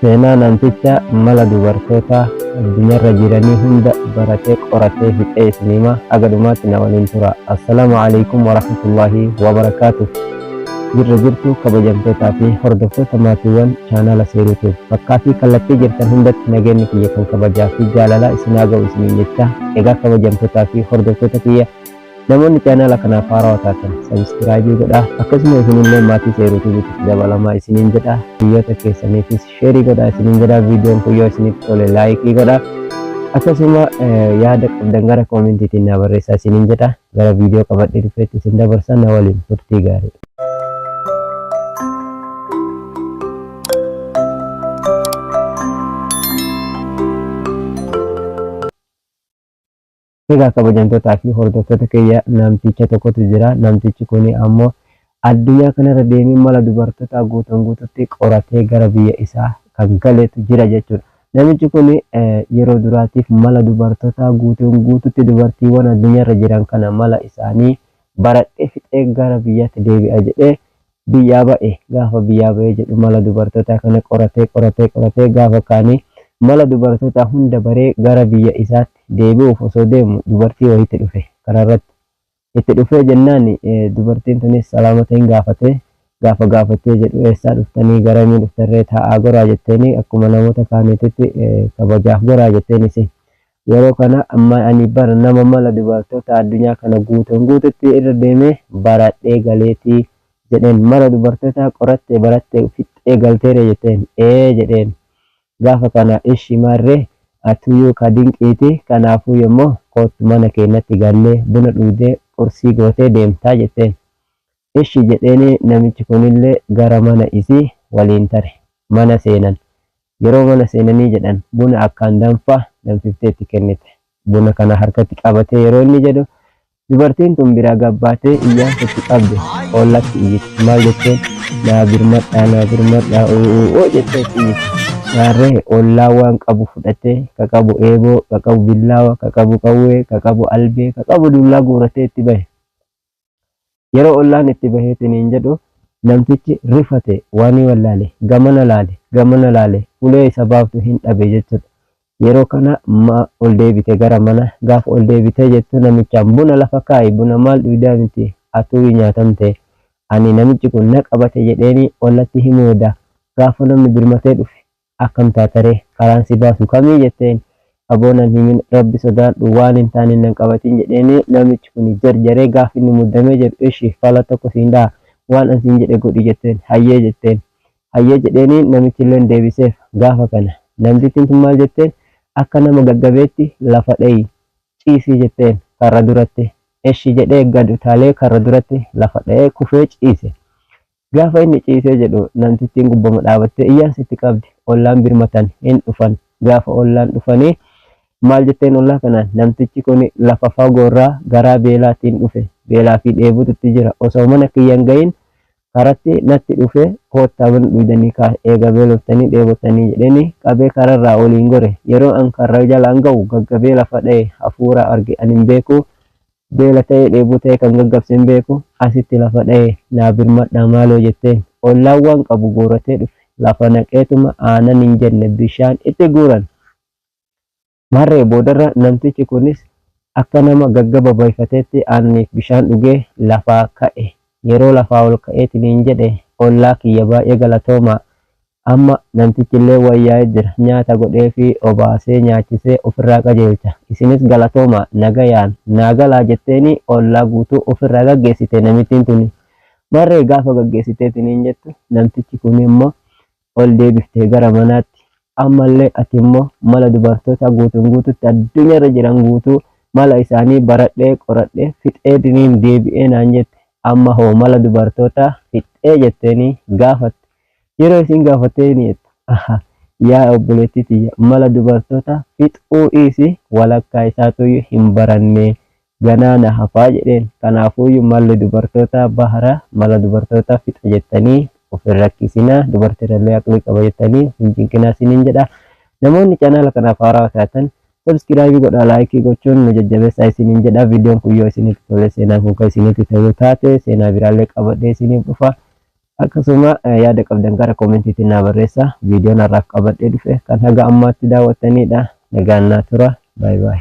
Seenaa namticha mala dubartoota addunyaarra jiranii hunda baratee qoratee fixee isin hima haga dhumaatti na waliin tura. Assalaamu alaikum warahmatullaahi wabarakaatuh. Jirra jirtu kabajamtootaa fi hordoftoota maatiiwwan chaanaala Seeruutuub. Bakkaa fi kallattii jirtan hundatti nageenyi kiyya kan kabajaa fi jaalalaa isin haa ga'u isiniin jecha. Egaa kabajamtootaa fi hordoftoota kiyya, namoonni chaanaala kanaaf haarawaa taatan subscribe godhaa, akkasuma isinillee maatii Seeruutuubitti dabalamaa isiniin jedha. Hiriyoota keessaniifis share godhaa isiniin jedha. Viidiyoon kun yoo isinitti tole like godhaa, akkasuma yaada qabdan gara koomentiitiin naa barreessaa isiniin jedha. Gara viidiyoo qabadhee dhufeetti isin dabarsa, na waliin turtii gaarii. Egaa kabajamtootaa fi hordoftoota kiyya, namticha tokkotu jira. Namtichi kun ammoo addunyaa kanarra deemee mala dubartootaa guutuun guututti qoratee gara biyya isaa kan galetu jira jechuudha. Namichi kun yeroo duraatiif mala dubartootaa guutuun guututti dubartiiwwan addunyaarra jiran kana mala isaanii baradhee fixee gara biyyaatti deebi'a jedhee biyyaa ba'e. Gaafa biyyaa ba'ee jedhu mala dubartootaa kana qoratee qoratee qoratee gaafa kaanii mala dubartootaa hunda baree gara biyya isaatti deebi'uuf osoo deemu dubartii wayiitti dhufe karaarratti. Itti dhufee jennaan dubartiin tunis salaamata hin gaafate. Gaafa gaafatee jedhu, "Eessaa dhuftanii, garamii dhuftarree, taa'aa goraa," jetteeni. Akkuma namoota kaaniititti kabajaaf goraa jetteenis. Yeroo kana, "Amma ani bara nama mala dubartoota addunyaa kana guutuun guututti irra deemee baradhee galeetii," jedheen. "Mala dubartootaa qorattee barattee fixxee galteere?" jetteen. "Ee," jedheen. Gaafa kana, "Ishi maarree, atuyyuu ka dinqiiti, kanaafuu yommoo koottu mana keennatti gallee buna dhuydee qursii gootee deemtaa," jetteen. "Ishi," jedheeni. Namichi kunillee gara mana isii waliin tare. Mana seenan. Yeroo mana seenanii jedhan buna akkaan danfa danfiftee itti kennite. Buna kana harkatti qabatee yeroo inni jedhu dubartiin tun biraa gabbaatee iyyaansa itti qabde ollatti iyyite. Maal jetteen? "Naa birmadhaa, naa birmadhaa, uu'uu," jettee itti iyyite. Maarree ollaan waan qabu fudhatee, ka qabu eeboo, ka qabu billaawa, ka qabu qawwee, ka qabu albee, ka qabu dullaa guuratee itti bahe. Yeroo ollaan itti baheetiniin jedhu namtichi rifate, waan wallaale, gamana laale, gamana laale, ulee isa baaftu hin dhabe jechuudha. Yeroo kana ma ol deebite gara mana. Gaafa ol deebitee jettu namichaan, "Buna lafa kaa'i, buna maal dhuydaa miti, atuu nyaatamte, ani namichi kun na qabate jedheeni ollatti himuu eda, gaafa namni birmatee dhufe akkam taataree, karaan si baasu kamii?" jetteen. "Aboo nan himin, rabbi sodaadhu, waan hin taane nan qabatin," jedheeni. Namichi kun jarjaree gaaf inni muddamee jedhu, "Ishi, fala tokko siin dhaha, waan an siin jedhe godhi," jetteen. "Hayyee," jetteen. "Hayyee," jedheeni. Namichilleen deebiseef. Gaafa kana namtittiin tun maal jetteen? "Akka nama gaggabeetti lafa dhayi ciisii," jetteen, karra duratti. "Eshi," jedhee gad utaalee karra duratti lafa dha'ee kufee ciise. Gaafa inni ciisee jedhu namtittiin gubbama dhaabattee iyyaansa itti qabdi. Ollaan birmatan hin dhufan. Gaafa ollaan dhufanii maal jetteen ollaa kanaan? "Namtichi kun lafa fagoorraa garaa beelaatiin dhufe. Beelaa fi dheebuutu itti jira. Osoo mana kiyya hin gahin karatti natti dhufe, koottaa buna dhuydanii kaa, eega beeloftanii dheebottanii," jedheeni. "Qabee kararraa oliin gore. Yeroo an karra jalaan ga'u gaggabee lafa dha'e, hafuura arge an hin beeku. Beela ta'ee dheebuu ta'ee kan gaggabse hin beeku, asitti lafa dha'e, naa birmadhaa maaloo," jetteen. Ollaan waan qabu guuratee dhufe. Lafa naqeetuma aanan hin jenne bishaan itti guuran. Maarree boodarra namtichi kunis akka nama gaggaba bayfateetti aananiif bishaan dhugee lafaa ka'e. Yeroo lafaa ol ka'eetiniin jedhe, "Ollaa kiyya, baay'ee galatoomaa. Amma namtichillee wayyaa'ee jira. Nyaata godheefii obaasee nyaachisee ofirraa qajeelcha. Isinis galatoomaa, nagayaan naa galaa," jetteeni ollaa guutuu ofirraa gaggeessite namittiin tuni. Maarree gaafa gaggeessiteetiniin jettu namtichi kun immoo ol deebifte gara manaatti. "Ammallee ati immoo mala dubartoota guutuun guututti addunyaarra jiran guutuu mala isaanii baradhee qoradhee fixeetiniin deebi'ee naan jette. Amma hoo mala dubartootaa fixxee?" jetteenii gaafatte. Yeroo isin gaafattee ni jettu, "Aha, yaa obboleettii tiyya, mala dubartoota fixuu dhiisi, walakkaa isaatuyyuu hin baranne, ganaa na hafaa," jedheen. Kanaafuyyuu malli dubartootaa bahara, mala dubartootaa fixa jettanii of hin rakkisinaa, dubartiirrallee aqlii qaba jettanii hin cinqinaa isiniin jedha. Namoonni chanaala kanaaf haarawaa taatan subscribe godhaa, like gochuun nu jajjabeessaa isiniin jedha. Viidiyoon kun yoo isinitti tole, seenaan kun kan isinitti tolu taate, seenaa biraallee qabadhee isiniif dhufa. Akkasuma yaada qabdan gara koomentiitiin naa barreessaa. Viidiyoon har'aaf qabadhee dhufe kan haga ammaatti daawwattanidha. Nagaan naa tura. Baay baay.